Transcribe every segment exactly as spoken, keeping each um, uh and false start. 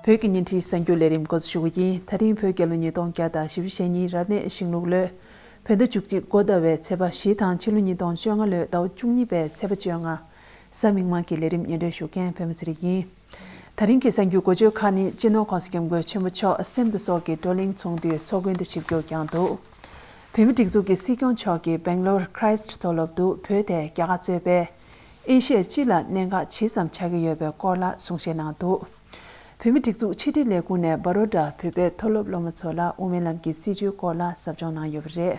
བོད་ཀྱི་བརྙན་འཕྲིན་གསར་འགྱུར་ལས་རིམ་འགོ་འཛུགས་ཞུ་གི་ཡིན། ད་རིང་བོད་རྒྱལ་ལོ་ཉིས་སྟོང་བརྒྱ་དང་བཞི་བཅུ་ཞེ་གཉིས་རབ་གནས་ཤིང་ལུག་ལོའི་བོད་ཟླ་བཅུ་གཅིག་འགོ་ཟླ་བའི་ཚེས་པ་བཞི་དང་ཕྱི་ལོ་ཉིས་སྟོང་བཅོ་ལྔ་ལོའི་ཟླ་བ་བཅུ་གཉིས་པའི་ཚེས་པ་བཅོ་ལྔ། གཟའ་མིག་དམར་གྱི་ལས་རིམ་སྙན་སྒྲོན་ཞུ་མཁན་པད་མ་ཚེ་རིང་ཡིན། ད་རིང་གི་གསར་འགྱུར་འགོ་བརྗོད་ཁག་ནི། སྤྱི་ནོར་༸གོང་ས་༸སྐྱབས་མགོན་ཆེན་པོ་མཆོག་སེམས་དང་སྲོག་གི་བགྲོ་གླེང་ཚོགས་འདུའི་ཚོགས་མགོན་དུ་ཆིབས་བསྒྱུར་བསྐྱངས་འདུག་བོད་མིའི་སྒྲིག་འཛུགས་ཀྱི་སྲིད་སྐྱོང་མཆོག་གིས་སྦེང་ལོར་Christ་མཐོ་སློབ་ཏུ་བོད་དེ་རྒྱ་གར་གཙོས་པའི་ཨེ་ཤི་ཡ་སྤྱི་ལ་གནད་འགག་ཇི་ཙམ་ཆགས་ཀྱི་ཡོད་པའི་སྐོར་ལ་གསུང་བཤད་གནང་འདུག་བོད་མིའི་སྒྲིག་འཛུགས་ཕྱི་དྲིལ་ལས་ཁུངས་ནས་བར་ཌོ་ཌར་བོད་པའི་མཐོ་སློབ་སློབ་མ་ཚོ་ལ་དབུ་མའི་ལམ་གྱི་སྲིད་བྱུས་སྐོར་ལ་ཟབ་སྦྱོང་གནང་ཡོད་པ་རེད།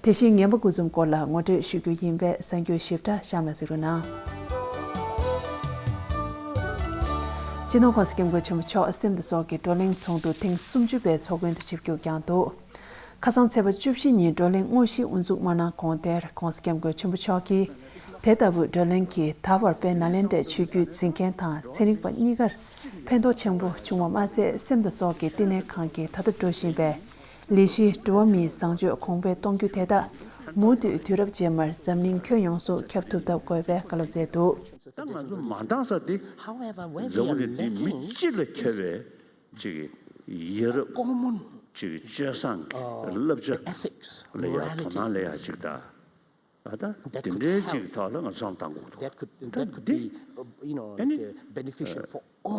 དེ་བཞིན་ངན་པ་དགུ་འཛོམས་སྐོར་ལ་ངོ་སྤྲོད་ཞུ་རྒྱུ་ཡིན་པས་གསར་འགྱུར་ཞིབ་ཕྲ་གཤམ་ལ་གཟིགས་རོགས་གནང་། སྤྱི་ནོར་༸གོང་ས་༸སྐྱབས་མགོན་ཆེན་པོ་མཆོག་སེམས་དང་སྲོག་གི་བགྲོ་གླེང་ཚོགས་འདུ་ཐེངས་སུམ་ཅུ་པའི་ཚོགས་མགོན་དུ་ཆིབས་བསྒྱུར་བསྐྱངས་འདུག་ཁ་སང་ཚེས་པ་བཅུ་བཞི་ཉིན་བགྲོ་གླེང་དངོས་གཞི་དབུ་འཛུགས་མ་གནང་གོང་དེར་༸གོང་ས་༸སྐྱབས་མགོན་ཆེན་པོ་མཆོག་གིས་དེ་ལྟ་བུའི་བགྲོ་གླེང་གིས་ད་བར་དཔལ་ནཱ་ལེནྡྲའི་ཆོས་བརྒྱུད་འཛིན་མཁན་དང་ཚན་རིག་པ་གཉིས་ཀར་ཕན་ཐོགས་ཆེན་པོ་བྱུང་བ་མ་ཟད། སེམས་དང་སྲོག་གི་བསྟི་གནས་ཁང་གིས་ད་ལྟ་འགྲོ་བཞིན་པའི་ལས་གཞི་འགྲོ་བ་མིའི་བཟང་སྤྱོད་གོང་འཕེལ་གཏོང་རྒྱུ་དེ་དག་མུ་མཐུད་དུས་རབས་རྗེས་མར་འཛམ་གླིང་ཁྱོན་ཡོངས་སུ་ཁྱབ་ཐུབ་ཐབས་དགོས་པའི་བཀའ་སློབ་སྩལ་འདུག་ད་ང་ཚོ་མ་འདང་ས་དེ་འཛམ་བུ་གླིང་འདི་མི་སྤྱི་ལ་ཁྱབ་པའི་ཅིག་ཡ་རབས་ཅིག་སྤྱོད་བཟང་གི་བསླབ་བྱ་ལ་ཡ་དོ་སྣང་ལ་ཡ་ཅིག་དང་། ཨ་ད་དེ་འདྲའི་ཅིག་ཐོག་ལ་ང་ཚོ་བཏང་དགོས་འདུག་ད་འདི་ཨ་ནི་རྒྱ་གར་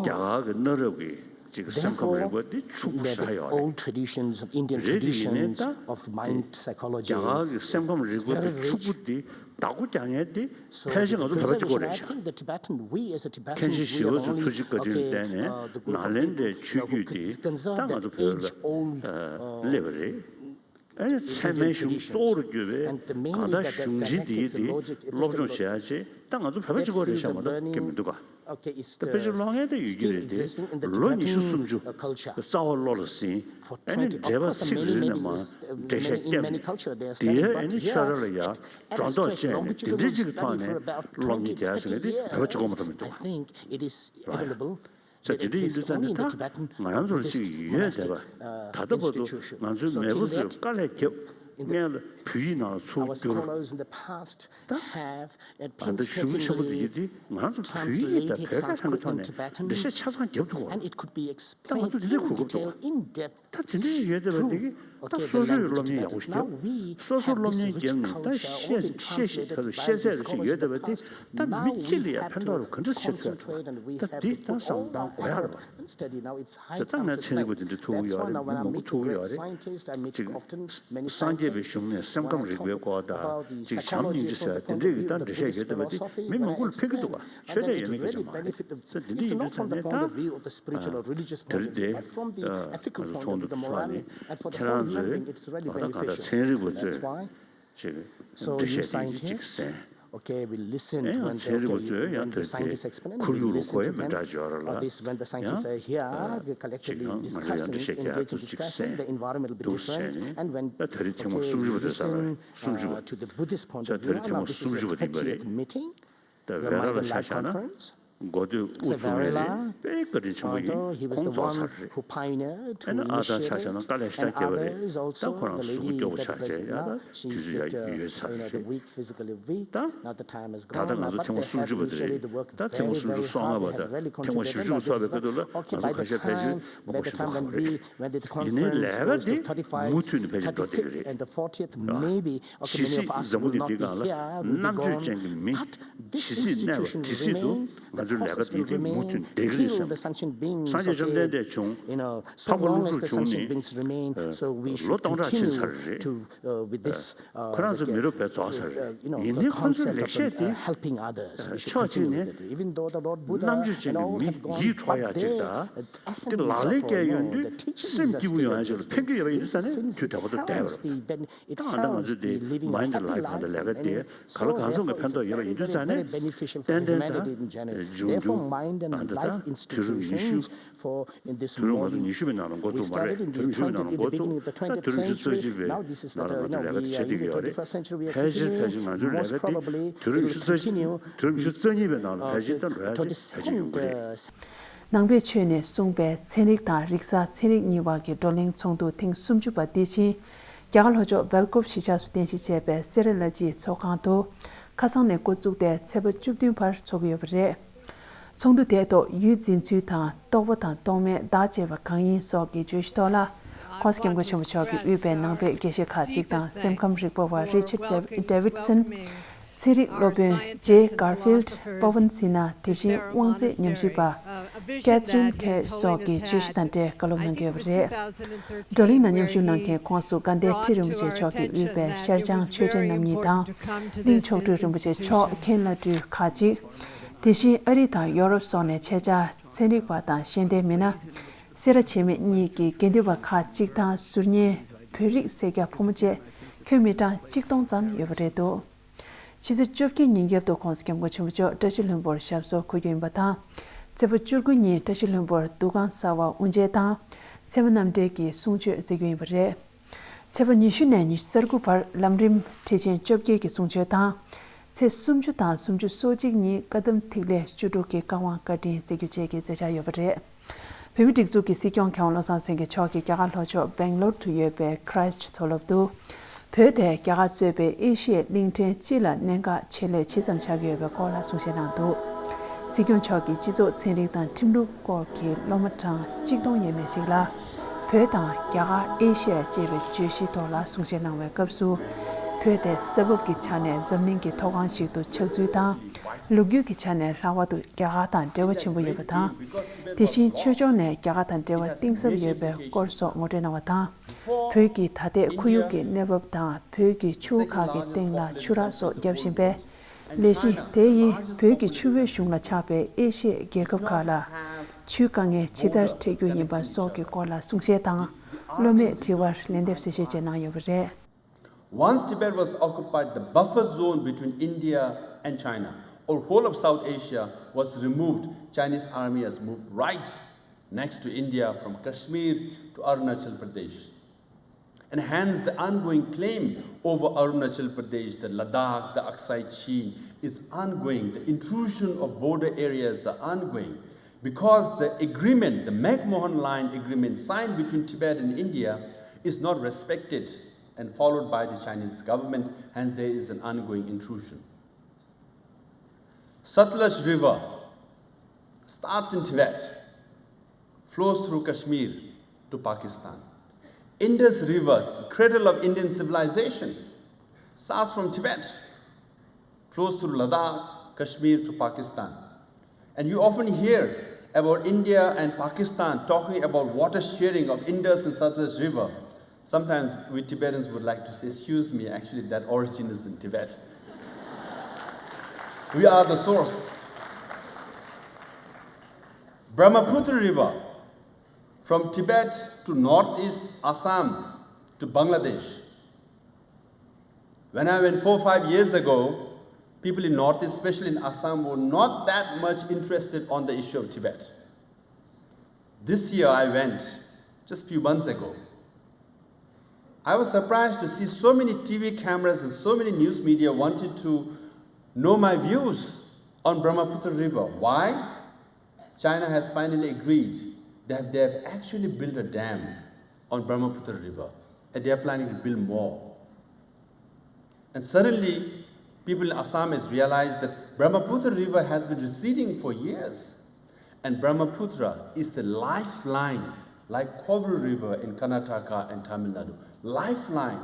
གྱི་གནའ་རབས་ཀྱི་ཅིག་སེམས་ཁམས་རིག་པ་འདི་ཕྱུག་པོ་ཞེ་དྲག་ཡོད་རེད། རེད་དེ་ཡིན་ནའི་ད་རྒྱ་གར་གྱི་སེམས་ཁམས་རིག་པ་འདི་ཕྱུག་པོ་འདི་བདག་པོ་རྒྱག་མཁན་འདི་ཕལ་ཆེར་ང་ཚོ་བོད་པ་གཅིག་པོ་རེད་ཤག་མཁན་ཆེན་ཞི་བ་འཚོ་ཐུགས་རྗེ་བཀའ་དྲིན་ལ་བརྟེན་ནས་ནཱ་ལེནྡྲའི་ཆོས་བརྒྱུད་འདི་ད་ང་ཚོ་བོད་ལ་སླེབས་པ་རེད། ཨ་ནི་ཚད་མའི་གཞུང་གཙོ་བོར་གྱུར་པའི་གང་ལྟར་གཞུང་ཆེན་འདིའི་འདི་སློབ་སྦྱོང་བྱེད་ཡ་ཆེད་ད་ང་ཚོ་བོད་པ་གཅིག་པོ་རེད་ཤག་མ་གཏོགས་ཀྱི་མི་འདུག་ག་ད་དཔེ་ཆ་ཀློག་མཁན་ད་ཡོད་ཀྱི་རེད་དེ། ལོ་ཉི་ཤུ་སུམ་ཅུ་རྩ་བ་བློ་ལ་ཟིན། ཨ་ནི་འགྲེལ་པ་ཚིག་རེ་ནས་མར་འགྲེལ་བཤད་བརྒྱབ་ནས་དེ་ཨ་ནི་ཆོས་ར་ལ་ཡ་སྒྲོ་འདོགས་བཅད་ནས་དེ་འདྲའི་གཅིག་གི་ཐོག་ནས་སློབ་གཉེར་རྒྱག་ཟེར་མཁན་དེ་བོད་པ་གཅིག་པོ་མ་གཏོགས་མི་འདུག་ག་ས་དེ་འདྲ་ཡིན་དུས་ཙང་ནས་ད་ང་རང་ཚོར་ཅིག་ཡོད་བསྡད་པ། ད་ལྟ་བར་དུ་ང་ཚོའི་མེས་པོ་ཚོས་དཀའ་ལས་བརྒྱབ་སྔོན་ལ་བོད་ཡིག་ནང་ལ་ཚུར་བསྒྱུར། ད་ད་ལྟ་གཞུང་ཆེན་པོ་དེ་ཡིན་དུས་ང་རང་ཚོ་བོད་ཡིག་དང་བོད་སྐད་ཚང་གི་ཐོག་ནས་འགྲེལ་བཤད་ཆ་ཚང་བརྒྱབ་ཐུབ་པ་རེད། ད་ང་ཚོ་དེ་འདྲ་གོ་སྐབས་འདུག་ག་ད་དེ་འདྲ་ཞིག་ཡོད་བསྡད་པ་འདི་གིས་ད་སོ་སོས་སློབ་གཉེར་ཡག་པོ་ཞིག་བརྒྱབ། སོ་སོ་སློབ་གཉེར་བརྒྱབ་ནས་ད་ཤེས་ཤེས་ཤེས་ད་ཤེས་ཚད་ཞིག་ཡོད་བསྡད་པ་འདི་ད་མི་སྤྱི་ལ་ཡང་ཕན་ཐོགས་རུ་ག་འདྲ་བྱེད་ཐུབ་ཡ་འདུག་ད་འདི་ད་བསམ་བློ་བཏང་དགོས་ཡ་རེད་པ། ད་ད་ང་ཚན་རིག་པ་འདི་འདྲ་ཐུག་གི་ཡོད་རེད། མི་མང་པོ་ཐུག་གི་ཡོད་རེད། ཅིག་སངས་རྒྱས་པའི་གཞུང་ནས་སེམས་ཁམས་རིག་པའི་སྐོར་དང་ཅིག་བྱམས་སྙིང་རྗེ་ཟེར་བ་དེ་འདྲས་ཀྱི་ད་འགྲེལ་བཤད་ཡོད་བསྡད་པ་འདི་མི་མང་པོ་ལ་ཕན་གྱི་འདུག་ག་ཆོས་དད་ཡོད་མེད་སྐད་ཆ་མ་རེད། ད་འདི་འདྲ་ཡིན་དུས་ཙང་ནས་ད་ང་ཚོ་དེ་རིང་འདི་ང་ཚོ་ཚོགས་འདུ་འདི་ཚོགས་ནས་ཁྱེད་རང་ཚོས་ད་ལྟ་གང་ལྟར་ཚན་རིག་པ་ཚོས་ཅིག་འགྲེལ་བཤད་དེ་ཅིག་གསན། ཨེ་ཡང་ཚན་རིག་པ་ཚོས་ཡང་དེ་དེ་ཁོར་ཡུག་ལ་གོ་ཡ་མི་འདྲ་ཅིག་ཡོད་རེད་ལ། ཡང་ཅིག་ང་ང་ཚོ་ཡང་འགྲེལ་བཤད་རྒྱག་ཚུལ་ཅིག་གསན་འདུག་ཟེར་ནས་ད་དེ་རིང་ཐེངས་མ་སུམ་ཅུ་པ་དེ་ཟེར་བ་རེད། སུམ་ཅུ་པ། ད་དེ་རིང་ཐེངས་མ་སུམ་ཅུ་པ་དེ་ཡིན་པ་རེད། ད་ཝེ་ར་ལ་ཆ་བཞག་ན་འགོ་སྟོད་དབུ་བཙུགས་མཁན་རེད། དཔེ་བཀའ་དྲིན་ཆེན་པོ་ཡིན། ཁོང་རྫོགས་ཚར་རེད། ཨ་ནི་ཨ་ད་ཆ་བཞག་ན་དཀའ་ལས་ཞེ་དྲག་བརྒྱབ་པ་རེད། ད་ཁོ་རང་གཟུགས་པོ་སྐྱོ་པོ་ཆགས་བྱས་ཡ་ད་དུས་ཚོད་ཡ་ཡོལ་ཚར་རེད། ད་ད་ལྟ་ང་ཚོ་ཐེངས་མ་སུམ་ཅུ་པ་དེ་རེད། ད་ཐེངས་མ་སུམ་ཅུ་སོ་ལྔ་པ་དང་ཐེངས་མ་བཞི་བཅུ་ཚོགས་པའི་སྐབས་དུས་ལ་ང་ཚོ་ཁ་ཤས་ཕལ་ཆེར་མང་པོ་ཞིག་འགྲོ་གི་རེད། ཡིན་ནའི་ལས་ཀ་དེ་མུ་མཐུད་ནས་ཕལ་ཆེར་འགྲོ་བསྡད་ཀྱི་རེད། ཇི་སྲིད་འཛམ་བུ་གླིང་འདིའི་སྒང་ལ་རྣམ་དཔྱོད་ཅན་གྱི་མི་ཇི་སྲིད་གནས་པ་དེ་སྲིད་དུ་ང་ཚོའི་ལས་ཀ་འདི་དེ་མུ་མཐུད་བསྡད་ཀྱི་རེད་བསམ། སངས་རྒྱས་བཅོམ་ལྡན་འདས་བྱུང་། འཕགས་པ་ཀླུ་སྒྲུབ་བྱུང་ནས་ལོ་སྟོང་ཕྲག་ཕྱིན་ཚར་རེད། ཁོ་རང་ཚོ་མི་རབས་བས་རྫོགས་ཚར་རེད། ཡིན་ནའི་ཁོ་ཚོའི་ལེགས་བཤད་དེ་ཕྱོགས་གཅིག་ནས་རྣམ་དཔྱོད་ཅན་གྱི་མི་ཡིད་འཕྲོག་ཡག་ཅིག་དང་། དེ་ལག་ལེན་བཀལ་ཡོང་དུས་སེམས་སྐྱིད་པོ་ཡོང་ཡག་ཅིག་ལ་ཕན་གྱི་ཡོད་པ་ཡིན་དུས་ཙང་ནས་དུས་དལ་པོ་དང་བསྡད་པ་རེད། ད་ང་ད་ང་ཚོའི་དེ་Mind and Life ལ་ལས་ཀ་དེ་ག་ལ་གང་འཚམ་གྱི་ཕན་ཐོགས་ཡོད་པ་ཡིན་དུས་ཙང་ནས་ཏན་ཏན་ད་འབྱུང་འགྱུར་ད་ལྟ་ད་དུས་རབས་ཉི་ཤུ་དུས་རབས་ང་ཚོ་ཉི་ཤུ་པའི་ནང་ལ་འགོ་བཙུགས་མ་རེད། དུས་རབས་ཉི་ཤུ་པའི་ནང་ལ་འགོ་བཙུགས། ད་དུས་རབས་ཉི་ཤུ་རྩ་གཅིག་པའི་ནང་ལ་ང་ཚོ་ལས་ཀ་དེ་བྱེད་བསྡད་ཀྱི་ཡོད་རེད། ཕལ་ཆེར་ཕལ་ཆེར་ང་ཚོའི་ལས་ཀ་དེ་དུས་རབས་ཉི་ཤུ་རྩ་གཅིག་དུས་རབས་ཉི་ཤུ་རྩ་གཉིས་པའི་ནང་ལ་ཕལ་ཆེར་ད་འགྲོ་ཡ་དེ་ཕལ་ཆེར་ཡོང་གི་རེད། ནང་པའི་ཆོས་ནས་གསུངས་པའི་ཚན་རིག་དང་རིག་གསར་ཚན་རིག་གཉིས་བར་གྱི་བགྲོ་གླེང་ཚོགས་འདུ་ཐེངས་སུམ་ཅུ་པ་འདི་བཞིན་རྒྱ་གར་ལྷོ་ཕྱོགས་སྦེལ་ཀོབ་གཞིས་ཆགས་སུ་རྟེན་གཞི་བྱས་པའི་སེ་ར་ལ་ཇིའི་ཚོགས་ཁང་དུ་ཁ་སང་ནས་འགོ་བཙུགས་ཏེ་ཚེས་པ་བཅུ་བདུན་བར་འཚོགས་ཀྱི་ཡོད་པ་རེད། ཚོགས་འདུ་དེའི་ཐོག་ཡུལ་འཛིན་ཚུལ་དང་། རྟོགས་པ་དང་རྟོག་མེད་བདག་ཅེས་པ་གང་ཡིན་སོགས་ཀྱི་བརྗོད་གཞི་ཐོག་ལ། ྋགོང་ས་ྋསྐྱབས་མགོན་ཆེན་པོ་མཆོག་གིས་དབུས་པའི་ནང་པའི་དགེ་བཤེས་ཁག་ཅིག་དང་། སེམས་ཁམས་རིག་པ་བ་རི་ཆར་ཌེ་ཝིད་སན། ཚན་རིག་སློབ་དཔོན་ཇེ་གར་ཕིལ། པ་ཝན་སི་ནྷ། དེ་བཞིན་དབང་རྩེད་ཉམས་ཞིབ་པ་ཀེ་ཐི་རིན་ཁེ་སོགས་ཀྱིས་བརྗོད་གཞི་དང་འབྲེལ་བཀའ་སློབ་གནང་གི་ཡོད་པ་རེད། བགྲོ་གླེང་ནང་མཉམ་ཞུགས་གནང་མཁན་ཁོངས་སུ་དགའ་ལྡན་ཁྲི་རིན་པོ་ཆེ་མཆོག་གིས་དབུས་པའི་ཤར་བྱང་ཆོས་རྗེ་རྣམ་གཉིས་དང་། གླིང་མཆོག་སྤྲུལ་རིན་པོ་ཆེ་མཆོག་མཁན་བླ་སྤྲུལ་ཁག་ཅིག་དེ་བཞིན་ཨ་རི་དང་ཡོ་རོབ་སོགས་ནས་ཆེད་བཅར་ཚན་རིག་པ་དང་ཤེས་ལྡན་མི་སྣ། སེ་ར་བྱེས་སྨད་གཉིས་ཀྱི་དགེ་འདུན་པ་ཁག་ཅིག་དང་། ཟུར་ཉན་བོད་རིགས་སེར་སྐྱ་ཕོ་མོ་བཅས་ཁྱོན་མི་གྲངས་གཅིག་སྟོང་ཙམ་ཡོད་པ་རེད་འདུག་ཕྱི་ཚེས་བཅོ་བརྒྱད་ཉིན་རྒྱབ་ཏུ་ྋགོང་ས་ྋསྐྱབས་མགོན་ཆེན་པོ་མཆོག་བཀྲ་ཤིས་ལྷུན་པོར་ཞབས་སོར་འཁོད་རྒྱུ་ཡིན་པ་དང་། ཚེས་པ་བཅུ་དགུ་ཉིན་བཀྲ་ཤིས་ལྷུན་པོར་འདུ་ཁང་གསར་པར་དབུ་འབྱེད་དང་། ཚད་མ་རྣམ་འགྲེལ་གྱི་གསུང་ཆོས་སྩལ་རྒྱུ་ཡིན་པ་རེད། ཚེས་པ་ཉི་ཤུ་ནས་ཉི་ཤུ་རྩ་དགུ་བར་ལམ་རིམ་ཁྲིད་ཆེན་བཅོ་བརྒྱད་ཀྱི་གསུང་ཆོས་དང་། ཚེས་སུམ་ཅུ་དང་སུམ་ཅུ་སོ་གཅིག་ཉིན་བཀའ་གདམས་ཐིག་ལེ་བཅུ་དྲུག་གི་བཀའ་དབང་བཀའ་དྲིན་སྩལ་རྒྱུ་བཅས་ཀྱི་མཛད་འཆར་ཡོད་པ་རེད། བོད་མིའི་སྒྲིག་འཛུགས་ཀྱི་སྲིད་སྐྱོང་མཁས་དབང་བློ་བཟང་སེང་གེ་མཆོག་གིས་རྒྱ་གར་ལྷོ་ཕྱོགས་སྦེང་ལོར་དུ་ཡོད་པའི་ཁྲའིསི་མཐོ་སློབ་ཏུ། བོད་དེ་རྒྱ་གར་གཙོས་པའི་ཨེ་ཤི་ཡའི་གླིང་ཕྲན་སྤྱི་ལ་གནད་འགག་ཆེད་ལས་ཇི་ཙམ་ཆགས་ཀྱི་ཡོད་པའི་སྐོར་ལ་གསུང་བཤད་གནང་འདུག་སྲིད་སྐྱོང་མཆོག་གིས་སྤྱི་ཚོགས་ཚན་རིག་དང་ཁྲིམས་ལུགས་སྐོར་གྱི་སློབ་མ་གྲངས་གཅིག་སྟོང་ཡས་མས་ཤིག་ལ། བོད་དང་རྒྱ་གར་ཨེ་ཤི་ཡ་ཅེས་པའི་བརྗོད་གཞིའི་ཐོག་ལ་གསུང་བཤད་གནང་བའི་སྐབས་སུ། བོད་དེ་ས་བབ་ཀྱི་ཆ་ནས་འཛམ་གླིང་གི་མཐོ་སྒང་ཞིག་ཏུ་ཆགས་ཚུལ་དང་། ལོ་རྒྱུས་ཀྱི་ཆ་ནས་ལྷག་པར་དུ་རྒྱ་གར་དང་འབྲེལ་བ་ཆེན་པོ་ཡོད་པ་དང་། དེ་བཞིན་ཆོས་ཕྱོགས་ནས་རྒྱ་གར་དང་འབྲེལ་བ་གཏིང་ཟབ་ཡོད་པའི་སྐོར་སོགས་ངོ་སྤྲོད་གནང་བ་དང་། བོད་ཀྱི་ད་ལྟའི་ཁོར་ཡུག་གི་གནས་བབ་དང་། བོད་ཀྱི་ཆུ་བོ་ཁག་གི་སྟེང་ལ་ཆུ་རགས་སོགས་བརྒྱབ་བཞིན་པས། ལས་གཞི་དེ་ཡིས་བོད་ཀྱི་ཆུ་བོའི་གཞུང་ལ་ཆགས་པའི་ཨེ་ཤི་ཡའི་རྒྱལ་ཁབ་ཁག་ལ་ཆུའི་དཀའ་ངལ་ཇི་ལྟར་འཕྲད་རྒྱུ་ཡིན་པ་སོགས་ཀྱི་སྐོར་ལ་གསུང་བཤད་དང་། སློབ་མས་དྲི་བར་ལན་འདེབས་གསལ་བཤད་བཅས་གནང་ཡོད་པ་རེད། Once Tibet was occupied, the buffer zone between India and China, or whole of South Asia, was removed. Chinese army has moved right next to India from Kashmir to Arunachal Pradesh. And hence, the ongoing claim over Arunachal Pradesh, the Ladakh, the Aksai Chin is ongoing. The intrusion of border areas are ongoing because the agreement, the McMahon Line agreement signed between Tibet and India, is not respected and followed by the Chinese government, hence there is an ongoing intrusion. Satluj River starts in Tibet, flows through Kashmir to Pakistan. Indus River, the cradle of Indian civilization, starts from Tibet, flows through Ladakh, Kashmir to Pakistan. And you often hear about India and Pakistan talking about water sharing of Indus and Satluj River. Sometimes we Tibetans would like to say, "Excuse me, actually, that origin is in Tibet." We are the source. Brahmaputra River, from Tibet to northeast Assam to Bangladesh. When I went four, five years ago, people in Northeast, especially in Assam, were not that much interested on the issue of Tibet. This year I went, just few months ago. I was surprised to see so many T V cameras and so many news media wanted to know my views on Brahmaputra River. Why? China has finally agreed that they have actually built a dam on Brahmaputra River, and they are planning to build more. And suddenly, people in Assam has realized that Brahmaputra River has been receding for years. And Brahmaputra is the lifeline, like Kovaru River in Karnataka and Tamil Nadu. Lifeline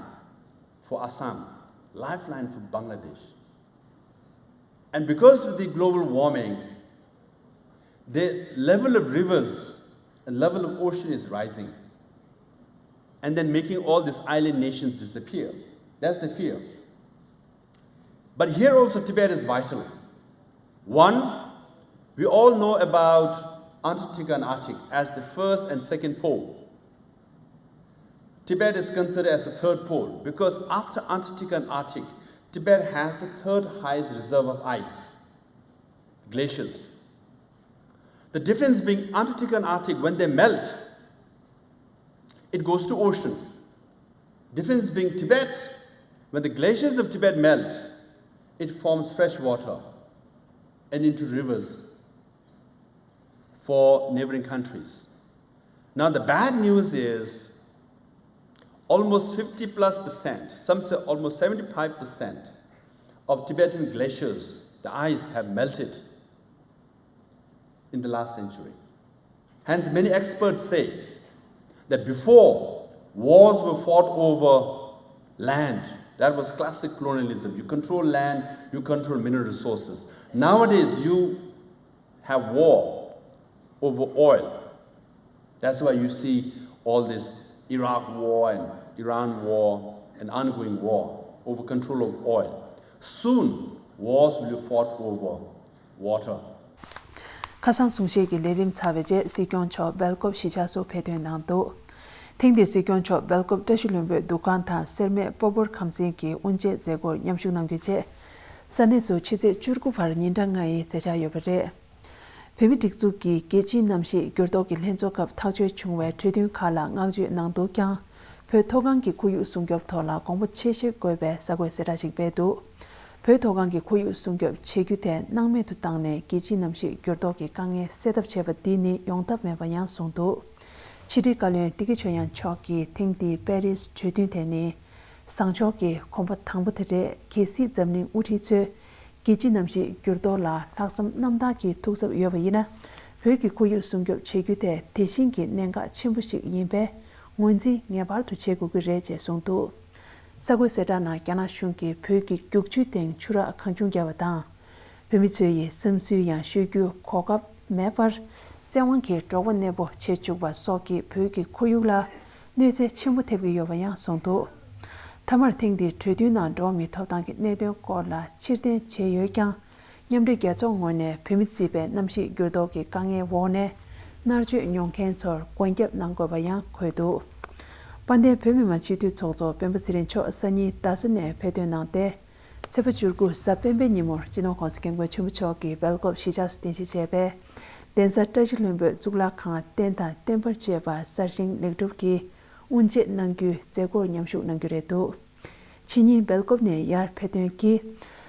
for Assam, lifeline for Bangladesh. And because of the global warming, the level of rivers and level of ocean is rising, and then making all these island nations disappear. That's the fear. But here also, Tibet is vital. One, we all know about Antarctica and Arctic as the first and second pole. Tibet is considered as the third pole because after Antarctica and Arctic, Tibet has the third highest reserve of ice, glaciers. The difference being Antarctica and Arctic, when they melt, it goes to ocean. Difference being Tibet, when the glaciers of Tibet melt, it forms fresh water and into rivers for neighboring countries. Now, the bad news is almost fifty plus percent, some say almost seventy-five percent of Tibetan glaciers, the ice have melted. in the last century. Hence, many experts say that before, wars were fought over land. That was classic colonialism. You control land, you control mineral resources. Nowadays, you have war over oil. That's why you see all this Iraq war and Iran war and ongoing war over control of oil. Soon, wars will be fought over water. ཁ་སང་གསུང་བཤད་ཀྱི་ལས་རིམ་ཚར་བའི་རྗེས་སྲིད་སྐྱོང་མཆོག་སྦེལ་ཀོབ་གཞིས་ཆགས་སུ་ཕེབས་ཐོན་གནང་འདུག་ཐེངས་འདིར་སྲིད་སྐྱོང་མཆོག་སྦེལ་ཀོབ་བཀྲ་ཤིས་ལྷུན་པོའི་འདུ་ཁང་དང་སེར་སྨད་སྤོ་བོར་ཁམས་ཚན་གྱི་དབུ་འབྱེད་མཛད་སྒོར་མཉམ་ཞུགས་གནང་རྒྱུའི་ཆེད། ས་གནས་སུ་ཕྱི་ཚེས་བཅུ་དགུ་བར་ཉིན་གྲངས་ལྔ་ཡི་མཛད་འཆར་ཡོད་པ་རེད། བོད་མིའི་སྒྲིག་འཛུགས་ཀྱི་རྒྱལ་སྤྱིའི་གནམ་གཤིས་འགྱུར་ལྡོག་གི་ལྷན་ཚོགས་སྐབས་ཐག་གཅོད་བྱུང་བའི་གྲོས་མཐུན་ཁག་ལ་བསྔགས་བརྗོད་གནང་འདུག་ཀྱང་། བོད་མཐོ་སྒང་གི་ཁོར་ཡུག་སྲུང་སྐྱོབ་ཐོག་ལ་དགོངས་པ་ཆེ་བཞེས་དགོས་པའི་གསར་འགོད་གསལ་བསྒྲགས་ཤིག་སྤེལ་འདུག་བོད་མཐོ་སྒང་གི་ཁོར་ཡུག་སྲུང་སྐྱོབ་བྱེད་རྒྱུ་དེ་སྣང་མེད་དུ་བཏང་ནས་རྒྱལ་སྤྱིའི་གནམ་གཤིས་འགྱུར་ལྡོག་གི་དཀའ་ངལ་སེལ་ཐབས་བྱས་པ་འདི་ནི་ཡོང་ཐབས་མེད་པ་ཡང་གསུངས་འདུག་ཕྱི་དྲིལ་བཀའ་བློན་བདེ་སྐྱིད་ཆོས་དབྱངས་མཆོག་གིས་ཐེངས་འདིའི་པེ་རིས་གྲོས་མཐུན་དེ་ནི་བཟང་ཕྱོགས་ཀྱི་གོམ་པ་དང་པོ་དེ་རེད། གལ་སྲིད་འཛམ་གླིང་དབུ་ཁྲིད་ཚོས་རྒྱལ་སྤྱིའི་གནམ་གཤིས་འགྱུར་ལྡོག་ལ་ལྷག་བསམ་རྣམ་དག་གིས་ཐུགས་འཚབ་ཡོད་པ་ཡིན་ན། བོད་ཀྱི་ཁོར་ཡུག་སྲུང་སྐྱོབ་བྱེད་རྒྱུ་དེ་དེ་བཞིན་གྱི་གནད་འགག་ཆེན་པོ་ཞིག་ཡིན་པས་ངོས་འཛིན་ངེས་པར་དུ་བྱེད་དགོས་ཀྱི་རེད་ཅེས་གསུངས་འདུག་གསར་འགོད་གསལ་བསྒྲགས་ནང་རྒྱ་ནག་གཞུང་གིས་བོད་ཀྱི་རྒྱུག་ཆུའི་སྟེང་ཆུ་རགས་གང་བྱུང་བརྒྱབ་པ་དང་། བོད་མི་ཚོ་ཡི་བསམ་ཚུལ་ཡང་ཤོད་རྒྱུའི་གོ་སྐབས་མེད་པར། བཙན་དབང་གིས་འབྲོག་པ་གནས་སྤོ་བྱེད་བཅུག་པ་སོགས་ཀྱིས་བོད་ཀྱི་ཁོར་ཡུག་ལ་གནོད་འཚེ་ཆེན་པོ་ཐེབས་ཀྱི་ཡོད་པ་ཡང་གསུངས་འདུག་མཐའ་མར་ཐེངས་འདིའི་གྲོས་མཐུན་ནང་འགྲོ་བ་མིའི་ཐོབ་ཐང་གི་གནད་དོན་སྐོར་ལ་ཕྱིར་འཐེན་བྱས་ཡོད་ཀྱང་། མཉམ་འབྲེལ་རྒྱལ་ཚོགས་ངོས་ནས་བོད་མི་བརྩིས་པའི་གནམ་གཤིས་འགྱུར་ལྡོག་གི་དཀའ་ངལ་འོག་ནས་མནར་གཅོད་མྱོང་མཁན་ཚོར་མགོན་སྐྱབས་གནང་དགོས་པ་ཡང་འཁོད་འདུག་དཔལ་ལྡན་བོད་མི་མང་སྤྱི་འཐུས་ཚོགས་གཙོ་སྤེན་པ་ཚེ་རིང་མཆོག་སང་ཉིན་རྡ་ས་ནས་ཕེབས་ཐོན་གནང་སྟེ། ཚེས་པ་བཅུ་དགུ་གཟའ་སྤེན་པའི་ཉིན་མོར་སྤྱི་ནོར་༸གོང་ས་༸སྐྱབས་མགོན་ཆེན་པོ་མཆོག་གིས་སྦེལ་ཀོབ་གཞིས་ཆགས་སུ་རྟེན་གཞི་བྱས་པའི་གདན་ས་བཀྲ་ཤིས་ལྷུན་པོའི་གཙུག་ལག་ཁང་རྟེན་དང་བརྟེན་པར་བཅས་པ་གསར་བཞེངས་ལེགས་གྲུབ་ཀྱིས་དབུ་འབྱེད་གནང་རྒྱུའི་མཛད་སྒོར་མཉམ་ཞུགས་གནང་རྒྱུ་རེད་འདུག་ཕྱི་ཉིན་སྦེལ་ཀོབ་ནས་ཡར་ཕེབས་ཐོན་གྱིས།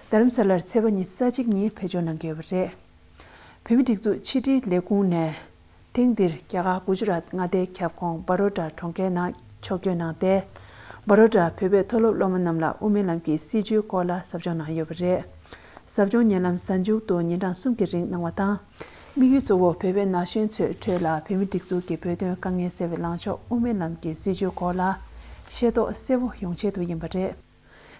རྡ་རམ་ས་ལར་ཚེས་པ་ཉི་ཤུ་རྩ་གཅིག་ཉིན་ཕེབས་འབྱོར་གནང་གི་ཡོད་པ་རེད། བོད་མིའི་སྒྲིག་འཛུགས་ཕྱི་དྲིལ་ལས་ཁུངས་ནས། ཐེངས་འདིར་རྒྱ་གར་གུ་ཇུ་རཱཏ་མངའ་སྡེའི་ཁྱབ་ཁོངས་བྷ་རོ་ཌ་གྲོང་ཁྱེར་ནང་ཕྱོགས་བསྐྱོད་གནང་སྟེ། བྷ་རོ་ཌ་བོད་པའི་མཐོ་སློབ་སློབ་མ་རྣམས་ལ་དབུ་མའི་ལམ་གྱི་སྲིད་བྱུས་སྐོར་ལ་ཟབ་སྦྱོང་གནང་ཡོད་པ་རེད། ཟབ་སྦྱོང་ཉེ་ལམ་གཟའ་མཇུག་ཏུ་ཉིན་གྲངས་གསུམ་གྱི་རིང་གནང་བ་དང་། དམིགས་ཡུལ་གཙོ་བོ་བོད་པའི་ན་གཞོན་ཚོའི་ཁྲོད་ལ་བོད་མིའི་སྒྲིག་འཛུགས་ཀྱི་བོད་དོན་དཀའ་ངལ་སེལ་བའི་ལངས་ཕྱོགས་དབུ་མའི་ལམ་གྱི་སྲིད་བྱུས་སྐོར་ལ་ཤེས་རྟོགས་གསལ་བོ་ཡོང་ཆེད་དུ་ཡིན་པ་རེད།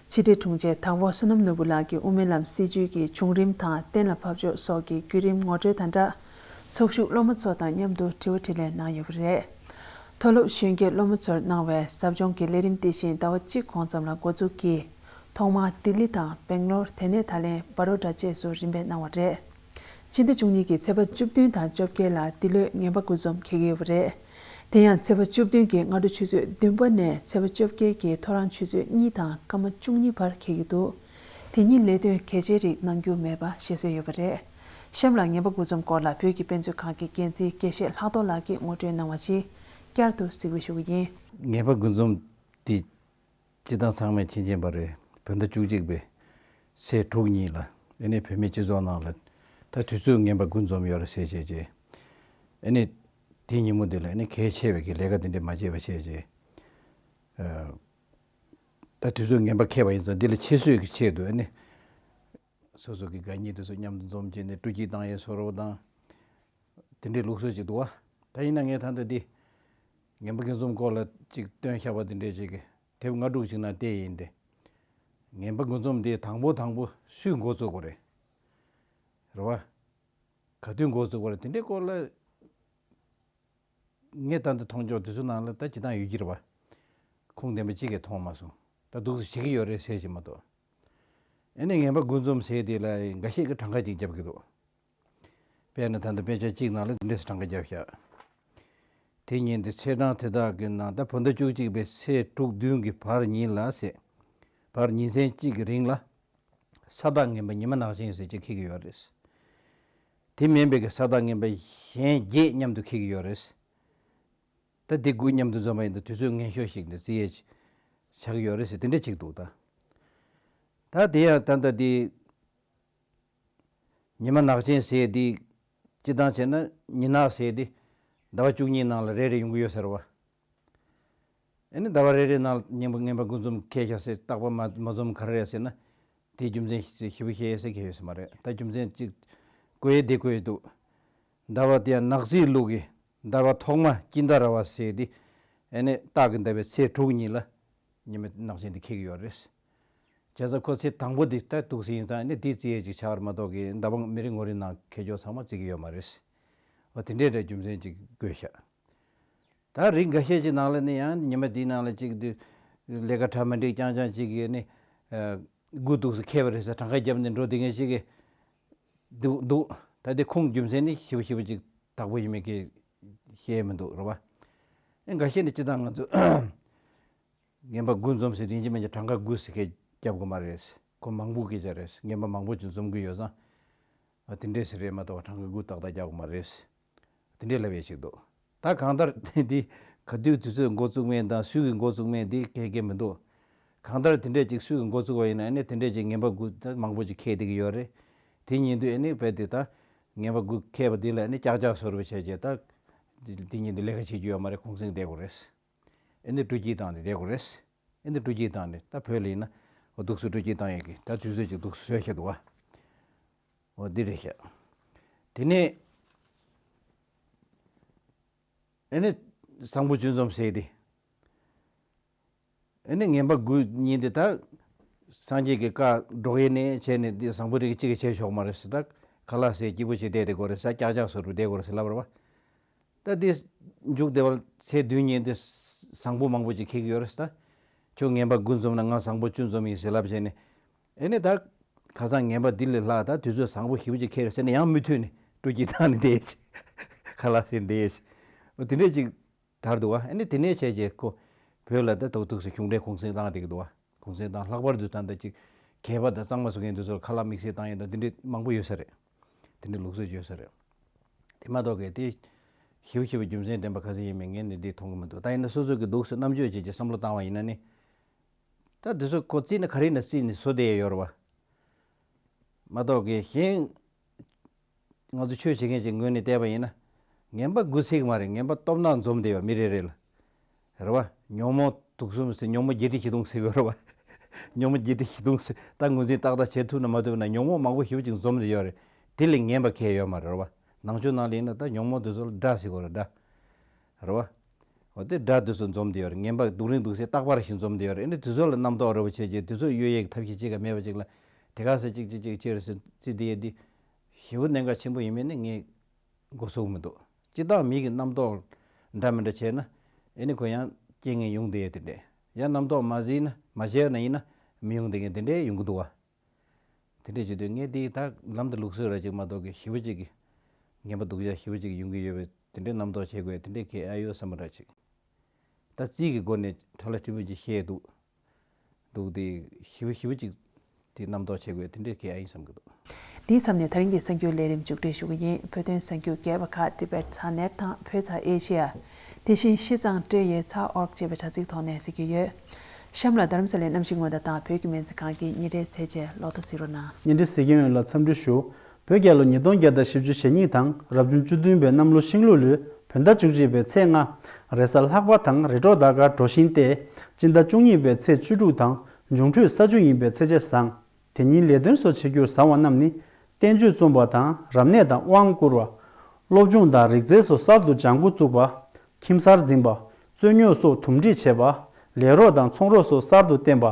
ཕྱི་དྲིལ་དྲུང་ཆེ་དྭགས་པོ་བསོད་ནམས་ནོར་བུ་ལགས་ཀྱིས་དབུ་མའི་ལམ་སྲིད་བྱུས་ཀྱི་བྱུང་རིམ་དང་གཏན་ལ་ཕབ་ཕྱོགས་སོགས་ཀྱི་བརྒྱུད་རིམ་ངོ་སྤྲོད་དང་སྦྲགས། ཚོགས་ཞུགས་སློབ་མ་ཚོ་དང་མཉམ་དུ་དྲི་བ་དྲིས་ལན་གནང་ཡོད་པ་རེད། མཐོ་སློབ་གཞོན་སྐྱེས་སློབ་མ་ཚོར་གནང་བའི་ཟབ་སྦྱོང་གི་ལས་རིམ་དེ་བཞིན་ཟླ་བ་གཅིག་གོང་ཙམ་ལ་འགོ་འཛུགས་ཀྱིས། ཐོག་མར་ལྡི་ལི་དང་སྦེང་ལོར། དེ་ནས་ད་ལན་བྷ་རོ་ཌ་བཅས་སུ་རིམ་པས་གནང་བ་རེད། ཕྱི་ཟླ་བཅུ་གཉིས་ཀྱི་ཚེས་པ་བཅུ་བདུན་དང་བཅོ་བརྒྱད་ལ་འདི་ལོའི་ངན་པ་དགུ་འཛོམས་འཁེལ་གྱི་ཡོད་པ་རེད། དེ་ཡང་ཚེས་པ་བཅུ་བདུན་གྱི་སྔ་དྲོ་ཆུ་ཚོད་བདུན་པ་ནས་ཚེས་པ་བཅོ་བརྒྱད་ཀྱི་ཐོ་རངས་ཆུ་ཚོད་གཉིས་དང་སྐར་མ་བཅུ་གཉིས་བར་འཁེལ་གྱི་འདུག་དེ་ཉིན་ལས་དོན་གལ་ཆེའི་རིགས་གནང་རྒྱུ་མེད་པ་བཤད་སྲོལ་ཡོད་པ་རེད། གཤམ་ལ་ངན་པ་དགུ་འཛོམས་སྐོར་ལ་བོད་ཀྱི་དཔེ་མཛོད་ཁང་གི་འགན་འཛིན་དགེ་བཤེས་ལྷག་རྡོར་ལགས་ཀྱིས་ངོ་སྤྲོད་གནང་བ་ཞིག་བསྐྱར་དུ་གཟིགས་འབུལ་ཞུ་གི་ཡིན། ངན་པ་དགུ་འཛོམས་དེ། སྤྱི་བཏང་ཚང་མས་མཁྱེན་མཁྱེན་པ་རེད། བོད་ཟླ་བཅུ་གཅིག་པའི་ཚེས་དྲུག་ཉིན་ལ་ཨ་ནི་བོད་མིའི་སྤྱི་ཚོགས་ནང་ལ་ད་དུས་ཚོད་ངན་པ་དགུ་འཛོམས་ཡོད་རེད་ཟེར་བྱས་རྗེས། ཨ་ནི་དེའི་ཉིན་མོ་འདི་ལ་ཨ་ནི་གལ་ཆེ་བའི་གི་ལས་ཀ་དེ་འདྲས་མ་བྱས་པ་བྱས་རྗེས། ཨ། ད་དུས་ཚོད་ངན་པ་འཁེལ་བ་ཡིན་ཙང་འདི་ལ་ཕྱིར་བསུས་ཀྱི་ཆེད་དུ་ཨ་ནི་སོ་སོ་གི་དགའ་ཉེ་དེ་ཚོ་མཉམ་དུ་འཛོམས་བྱས་ནས་སྤྲོ་སྐྱིད་བཏང་ཡས་བཟོ་འདྲ་དང་། དེ་འདྲའི་ལུགས་སྲོལ་ཅིག་འདུག་བ། ད་ཡིན་ན་ངས་ད་ལྟ་འདི་ངན་པ་དགུ་འཛོམས་སྐོར་ལ་ཅིག་བཏོན་བཞག་པ་དེ་འདྲའི་ཅིག་གི་དེབ་ལྔ་དྲུག་ཅིག་ནང་བལྟས་ཡིན་ཏེ། ངན་པ་དགུ་འཛོམས་འདི་དང་པོ་དང་པོ་སུས་འགོ་བཙུགས་པ་རེད། རེད་བ། ག་དུས་འགོ་བཙུགས་པ་རེད་དེ་འདྲའི་སྐོར་ལ། ངས་ད་ལྟ་མཐོང་ཕྱོགས་དེ་ཚོ་ནང་ལ་ད་ཇི་ལྟར་ཡོད་ཀྱི་རེད་བ། ཁུངས་ལྡན་པ་གཅིག་གིས་མཐོང་མ་སོང་། ད་འདུག་སེ་བྱེད་ཀྱི་ཡོད་རེད་ཟེར་གྱི་མ་གཏོགས། ཨ་ནི་ངན་པ་དགུ་འཛོམས་ཟེར་དེ་ལ་འགའ་ཤས་ཀྱིས་གྲངས་ཀ་ཅིག་བརྒྱབ་ཀྱི་འདུག་དཔེར་ན་ད་ལྟ་དཔེ་ཆ་གཅིག་ནང་ལ་འདི་འདྲས་སུ་གྲངས་ཀ་བརྒྱབ་བཞག་དེ་ཉིན་དེ་ཚེས་གྲངས་དེ་དག་གི་ནང་ད་བོད་ཟླ་བཅུ་གཅིག་པའི་ཚེས་དྲུག་བདུན་གྱི་བར་ཉིན་ལ་ཟེར། བར་ཉིན་མཚན་གཅིག་གི་རིང་ལ། ས་བདག་ངན་པ་ཉི་མ་ནག་ཅན་ཟེར་གྱི་འཁེལ་གྱི་ཡོད་རེད། དེ་མིན་པའི་གི་ས་བདག་ངན་པ་གཞན་བརྒྱད་མཉམ་དུ་འཁེལ་གྱི་ཡོད་རེད། ད་འདི་དགུ་མཉམ་དུ་འཛོམས་པ་ཡིན་ད་དུས་ཚོད་ངན་ཤོས་ཤིག་འདི་བརྩི་ཡས་ཆགས་ཀྱི་ཡོད་རེད་ཟེར་དེ་འདྲ་ཅིག་འདུག་ད། ད་དེ་ཡང་ད་ལྟ་འདི། ཉི་མ་ནག་ཅན་ཟེར་འདི། སྤྱིར་བཏང་བྱས་ན་ཉི་ནག་ཟེར་འདི། ཟླ་བ་བཅུ་གཉིས་ནང་ལ་རེ་རེ་ཡོང་གི་ཡོད་ཟེར་བ། ཨ་ནི་ཟླ་བ་རེ་རེ་ནང་ལ་ངན་པ་ངན་པ་དགུ་འཛོམས་འཁེལ་ཤག་ཟེར་རྟག་པར་མ་མ་འཛོམས་ག་རེ་རེད་ཟེར་ན། དེའི་རྒྱུ་མཚན་ཞིབ་པོ་བཤད་ཡས་ཟེར་གྱི་ཡོད་ས་མ་རེད། ད་རྒྱུ་མཚན་གཅིག་བཀོད་ཡས་དེ་བཀོད་ཡས་འདུག་ཟླ་བ་དེ་ཡང་ནག་རྩིས་ལུག་གི་ཟླ་བ་ཐོག་མ་དཀྱིལ་ཟླ་ར་བ་ཟེར་དེ། ཨ་ནི་སྟག་གི་ཟླ་བའི་ཚེས་དྲུག་ཉིན་ལ་ཉི་མ་ནག་ཅན་དེ་འཁེལ་གྱི་ཡོད་རེད། བྱས་ཙང་ཁོ་ཚེས་དང་པོ་དེ་ལྟར་འདུག་སེ་ཡིན་ཙང་ནི་དེ་བརྩི་ཡས་ཅིག་ཆགས་པ་མ་གཏོགས་ཀྱི་ཟླ་བ་མི་རེ་ངོ་རེ་ནང་འཁེལ་ཆོག་ཚང་མ་བརྩི་གི་ཡོད་མ་རེད། འོ་དེ་འདྲའི་འདྲ་རྒྱུ་མཚན་ཅིག་དགོས་ཤག་ད་རིགས་འགའ་ཤས་ཀྱི་ནང་ལ་ནི་ཡང་ཉི་མ་དེའི་ནང་ལ་ཅིག་དུས་ལས་ཀ་གྲ་མི་འགྲིག་རྐྱང་རྐྱང་ཅིག་གིས་ནི་ཨ་དགུ་འདུག་སེ་འཁེལ་བ་རེད་ཟེར་གྲངས་ཀ་བརྒྱབ་ནས་འགྲོ་བསྡད་མཁན་ཞིག་གི་འདུག་འདུག་ད་དེ་ཁུངས་རྒྱུ་མཚན་ནི་ཞིབ་ཞིབ་ཅིག་དག་པོ་ཡིན་མིན་གྱི་ཤེས་མི་འདུག་རེད་བ། ཨེ་འགའ་ཤས་ནི་སྤྱིར་བཏང་ང་ཚོ་ངན་པ་དགུ་འཛོམས་ཟེར་རིན་ཆེན་མན་ཆད་གྲངས་ཀ་དགུ་ཟེར་མཁན་རྒྱབ་དགོས་མ་རེད། ཁོ་མང་པོ་སྐད་ཆ་རེད། ངན་པ་མང་པོ་ཅིག་འཛོམས་ཀྱི་ཡོད་ཙང་། ཨ་དེ་འདྲས་ཟེར་རེད་མ་གཏོགས་གྲངས་ཀ་དགུ་ཏག་ཏག་རྒྱག་དགོས་མ་རེད། དེ་འདྲས་ལབ་ཡས་ཅིག་འདུག་ད་གང་ལྟར་འདི་ག་དུས་དུས་ཚོད་འགོ་བཙུགས་མིན་དང་སུས་ཀྱིས་འགོ་བཙུགས་མིན་འདི་གལ་གལ་མི་འདུག་གང་ལྟར་དེ་འདྲས་ཅིག་སུས་ཀྱིས་འགོ་བཙུགས་པ་ཡིན་ན་ཨ་ནི་དེ་འདྲས་ཅིག་ངན་པ་དགུ་ད་མང་པོ་ཅིག་འཁེལ་བསྡད་ཀྱི་ཡོད་རེད། དེ་ཉིན་དུས་ཨ་ནི་རྦད་དེ་ད་ངན་པ་དགུ་འཁེལ་བ་འདི་ལ་ཨ་ནི་ཀྱག་ཀྱག་བཟོ་འདྲ་བྱས་བྱས་ད་དེ་ཉིན་དུ་ལས་ཀ་བྱེད་རྒྱུ་ཡོད་མ་རེད། གུང་སེང་བསྡད་དགོས་རེད། ཨ་ནི་སྤྲོ་སྐྱིད་བཏང་ནས་བསྡད་དགོས་རེད། ཨ་ནི་སྤྲོ་སྐྱིད་བཏང་ནས་ད་བོད་ལ་ཡིན་ན་འོ་འདུག་སེ་སྤྲོ་སྐྱིད་བཏང་ཡས་ཀྱི་ད་དུས་ཚོད་ཅིག་འདུག་སེ་བཟོས་བཞག་འདུག་བ། འོ་འདི་རེད་ཤག་དེ་ནས་ཨ་ནི་བཟང་པོ་ཅུང་འཛོམས་ཟེར་དེ། ཨ་ནི་ངན་པ་དགུ་ཉིན་དེ་ད་སངས་རྒྱས་ཀྱི་བཀའ་སྒྲོག་ཡས་ནས་བྱས་ནས་འདི་བཟང་པོ་རིགས་གཅིག་གིས་བྱས་ཆོག་མ་རེད་ཟེར། ད་ཁ་ལག་ཟས་སྐྱིད་པོ་བྱས་བསྡད་དེ་དགོས་རེད་ཟེར། ཀྱག་ཀྱག་བཟོ་འདྲ་བསྡད་དགོས་རེད་ཟེར་ལབ་རེད་བ། ད་འདི་མཇུག་བསྡུ་བར་ཚེས་བདུན་ཉིན་དེ་བཟང་པོ་མང་པོ་ཅིག་འཁེལ་གྱི་ཡོད་རེད་ཟེར། ད་ཁྱོད་ངན་པ་དགུ་འཛོམས་ན་ང་བཟང་པོ་བཅུ་འཛོམས་ཡིན་ཟེར་ལབ་བྱས་ནས། ཨེ་ནི་ད་ཁ་སང་ངན་པ་འདི་ལས་ལྷག་ད་དུས་ཚོད་བཟང་པོ་ཞེ་པོ་ཅིག་འཁེལ་རེད་ཟེར་ནས་ཡང་མུ་མཐུད་ནས་སྤྲོ་སྐྱིད་བཏང་ནས་བསྡད་ཡས་ཅིག་ཁ་ལག་ཟས་བསྡད་ཡས་ཅིག་འོ་དེ་འདྲས་ཅིག་དར་འདུག་བ། ཨེ་ནི་དེ་ནས་བྱས་རྗེས་ཁོ་བོད་ལ་ད་ཏོག་ཏོག་ཙམ་གཞུང་འབྲེལ་གུང་སེང་བཏང་བསྡད་ཀྱི་འདུག་བ། གུང་སེང་བཏང་ལྷག་པར་དུ་ད་ལྟ་ཅིག་གད་པ་དང་གཙང་མ་བཟོ་མཁན་དེ་ཚོར་ཁ་ལག་དམིགས་བསལ་བཏང་ཡས་དང་དེ་འདྲས་མང་པོ་ཡོད་ས་རེད། དེ་འདྲས་ལུགས་སྲོལ་ཡོད་ས་རེད། དེ་མ་གཏོགས་གལ་ཏེ་ཞེ་པོ་ཞེ་པོ་རྒྱུ་མཚན་ལྡན་པ་ག་ཚོད་ཡིན་མིན་ངས་ནི་འདི་མཐོང་གི་མི་འདུག་ད་ཡིན་ན་སོ་སོ་གི་འདུག་སེ་རྣམ་དཔྱོད་བྱས་ཀྱི་བསམ་བློ་བཏང་བ་ཡིན་ན་ནི། ད་འདི་ཚོ་ཁོ་རྩིས་ནི་ག་རེ་ནས་རྩིས་ནས་བཟོ་བསྡད་ཡོད་རེད་བ། མ་གཏོགས་གི་གཞན་ང་ཚོ་ཆོས་བྱེད་མཁན་ཅིག་ངོས་ནས་བལྟས་པ་ཡིན་ན། ངན་པ་དགུ་ཚིག་མ་རེད། ངན་པ་སྟོབས་ན་འཛོམས་བསྡད་ཡོད་མི་རེ་རེ་ལ། རེད་བ། ཉོན་མོངས་དུག་གསུམ་ཟེར། ཉོན་མོངས་བརྒྱད་ཁྲི་བཞི་སྟོང་ཟེར་གི་རེད་བ། ཉོན་མོངས་བརྒྱད་ཁྲི་བཞི་སྟོང་ཟེར། ད་ངོས་འཛིན་ཏག་ཏག་བྱེད་ཐུབ་ན་མ་ཐུབ་ན་ཉོན་མོངས་མང་པོ་ཞེ་པོ་ཅིག་འཛོམས་བསྡད་ཡོད་རེད། དེ་ལས་ངན་པ་གང་ཡང་ཡོད་མ་རེད་བ། ནང་ཆོས་ནང་ལ་ཡིན་ན་ད་ཉོན་མོངས་དེ་ཚོ་ལ་དགྲ་ཟེར་གི་རེད། དགྲ། རེད་བ། འོ་དེ་དགྲ་དེ་ཚོ་འཛོམས་བསྡད་ཡོད་རེད། ངན་པ་སྡུག་རིང་སྡུག་ཚེ་རྟག་པར་ཞིག་འཛོམས་བསྡད་ཡོད་རེད། ཨ་ནི་དེ་ཚོ་ལ་རྣམ་རྟོག་རེ་བ་བྱས་རྗེས་དེ་ཚོ་གཡོལ་ཡས་ཀྱི་ཐབས་ཤེས་ཅིག་ག་མེད་པ་ཅིག་ལ། དེ་ག་ཚོད་ཅིག་ཅིག་ཅིག་ཅིག་རེད་ཟེར་རྩིས་བསྡད་ཡས་འདི་ཞེ་པོ་གནད་འགག་ཆེན་པོ་ཡིན་མིན་ནི་ངས་མགོ་ཚོས་མི་འདུག་སྤྱིར་བཏང་མི་གི་རྣམ་རྟོག་འདྲ་མི་འདྲ་བྱས་ན་ཨེ་ནི་ཁོ་ཡང་རྐྱེན་ངན་ཡོང་བསྡད་ཡས་དེ་འདྲས། ཡང་རྣམ་རྟོག་མ་ཟིན་ན་མ་བྱས་ན་ཡིན་ན་མི་ཡོང་བསྡད་མཁན་དེ་འདྲས་ཡོང་གི་འདུག་བ། དེ་འདྲས་བྱེད་དུས་ངས་འདི་ད་ལམ་དུ་ལུགས་སྲོལ་ར་ཅིག་མ་གཏོགས་གི་ཞེ་པོ་ཅིག་གི་ངན་པ་སྡུག་ཅག་ཞེ་པོ་ཅིག་ཡོང་གི་ཡོད་པའི་དེ་འདྲས་རྣམ་རྟོག་བྱེད་དགོས་དེ་འདྲས་གལ་ཨ་ཡོད་བསམ་པ་ར་ཅིག་ད་རྩིས་ཀྱི་སྒོ་ནས་ཁྲ་ལ་ཁྲི་མོ་ཅིག་བཤད་འདུག་འདུག་དེ་ཞེ་པོ་ཞེ་པོ་ཅིག་དེ་རྣམ་རྟོག་བྱེད་དགོས་དེ་འདྲས་གལ་ཨ་ཡིན་བསམ་གྱི་འདུག་འདིའི་མཚམས་ནས་ད་རིང་གི་གསར་འགྱུར་ལས་རིམ་མཇུག་སྒྲིལ་ཞུ་གི་ཡིན། བོད་དོན་གསར་འགྱུར་རྒྱས་པ་ཁག་ཊི་བེཊ་ཚ་ནེཊ་དང་བོད་ཚ་ཨེ་ཤི་ཡ། དེ་བཞིན་ཤིས་ཙང་ཏྲེ་ཡེ་ཚ་ཨོར་ཅེས་པའི་དྲ་ཚིགས་ཐོག་ནས་གཟིགས་རྒྱུ་ཡོད། གཤམ་ལ་རྡ་རམ་ས་ལའི་གནམ་གཤིས་སྔོན་བརྡ་དང་བོད་ཀྱི་སྨན་རྩིས་ཁང་གི་ཉིན་རེའི་ཚེས་བཅད་ལོ་ཐོ་གཟིགས་རོགས་གནང་། བརྙན་འཕྲིན་གཟིགས་མཁན་ཡོངས་ལ་འཚམས་འདྲི་ཞུ། བོད་རྒྱལ་ལོ་ཉིས་སྟོང་བརྒྱ་དང་བཞི་བཅུ་ཞེ་གཉིས་དང་རབ་བྱུང་བཅུ་བདུན་པའི་གནམ་ལོ་ཤིང་ལུག་ལོའི་བོད་ཟླ་བཅུ་གཅིག་པའི་ཚེས་ལྔ། རེས་གཟའ་ལྷག་པ་དང་རེས་གྲོགས་ཟླ་སྐར་གྲོ་བཞིན་ཏེ། སྤྱི་ཟླ་བཅུ་གཉིས་པའི་ཚེས་བཅུ་དྲུག་དང་འབྱུང་འཕྲོད་ས་བཅུ་ཡིན་པའི་ཚེས་ཆ་བཟང་། དེ་ཉིན་ལས་དོན་སོགས་བྱེད་རྒྱུར་བཟང་བ་རྣམས་ནི། བསྟན་བཅོས་རྩོམ་པ་དང་རབ་གནས་དང་དབང་བསྐུར་བ། སློབ་སྦྱོང་དང་རིག་རྩལ་སོགས་གསར་དུ་སྦྱང་འགོ་བཙུགས་པ། ཁྱིམ་གསར་འཛིན་པ། རྩོད་རྙོག་སོགས་དུམ་སྒྲིག་བྱེད་པ། ལས་རོགས་དང་ཚོང་རོགས་སོགས་གསར་དུ་བསྟེན་པ།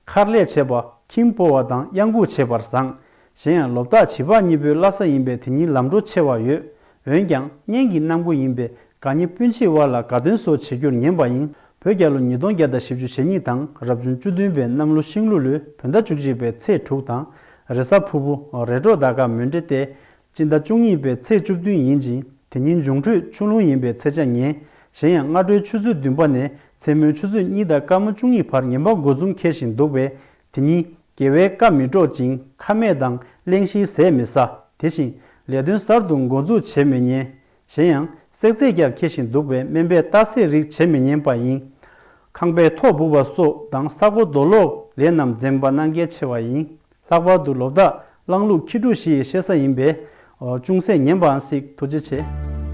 མཁར་ལས་བྱེད་པ། ཁྱིམ་སྤོ་བ་དང་གཡང་འགུག་བྱེད་པར་བཟང་། གཞན་ཡང་ལོ་རྟགས་བྱི་ཕག་གཉིས་པོའི་བླ་གཟའ་ཡིན་པས་དེ་ཉིན་ལམ་འགྲོ་ཆེ་བ་ཡོད། འོན་ཀྱང་གཉེན་གྱི་གནམ་སྒོ་ཡིན་པས་དགའ་ཉེ་སྤུན་མཆེད་དབར་ལ་དགའ་སྟོན་སོགས་བྱེད་རྒྱུར་ཉན་པ་ཡིན། བོད་རྒྱལ་ལོ་ཉིས་སྟོང་བརྒྱ་དང་བཞི་བཅུ་ཞེ་གཉིས་དང་རབ་བྱུང་བཅུ་བདུན་པའི་གནམ་ལོ་ཤིང་ལུག་ལོའི་བོད་ཟླ་བཅུ་གཅིག་པའི་ཚེས་དྲུག་དང་། རེས་གཟའ་ཕུར་བུ། རེས་གྲོགས་ཟླ་སྐར་མོན་ཏྲེ་སྟེ། སྤྱི་ཟླ་བཅུ་གཉིས་པའི་ཚེས་བཅུ་བདུན་ཡིན་ཅིང་དེ་ཉིན་འབྱུང་འཕྲོད་ཆུ་ཀླུང་ཡིན་པས་ཚེས་ཆ་ངན། གཞན་ཡང་སྔ་དྲོའི་ཆུ་ཚོད་བདུན་པ་ནས་མཚན་མོའི་ཆུ་ཚོད་གཉིས་དང་སྐར་མ་བཅུ་གཉིས་བར་ངན་པ་དགུ་འཛོམས་འཁེལ་བཞིན་འདུག་པས། དེ་ཉིན་དགེ་བའི་བཀའ་མི་སྒྲོག་ཅིང་ཁ་སྨྲས་དང་གླེང་གཞིའི་ཟས་མི་ཟ། དེ་བཞིན་ལས་དོན་གསར་དུ་འགོ་འཛུགས་བྱེད་མི་ཉན། གཞན་ཡང་བསྲེག་རྫས་ཀྱང་འཁེལ་བཞིན་འདུག་པས་སྨན་པས་ལྟ་གསེས་རིགས་བྱེད་མི་ཉན་པ་ཡིན། ཁང་པའི་ཐོག་སྦུབ་པ་སོགས་དང་ས་སྒོ་རྡོ་སློག་ལས་རྣམས་འཛེམ་པ་གནང་གལ་ཆེ་བ་ཡིན། ལྷག་པར་དུ་ལོ་རྟགས་གླང་ལུག་ཁྱི་ཕྲུག་བཞི་ཡི་གཤེད་གཟའ་ཡིན་པས། ཨོ། ཅུང་ཟད་ཉན་པའང་སྲིད། ཐུགས་རྗེ་ཆེ།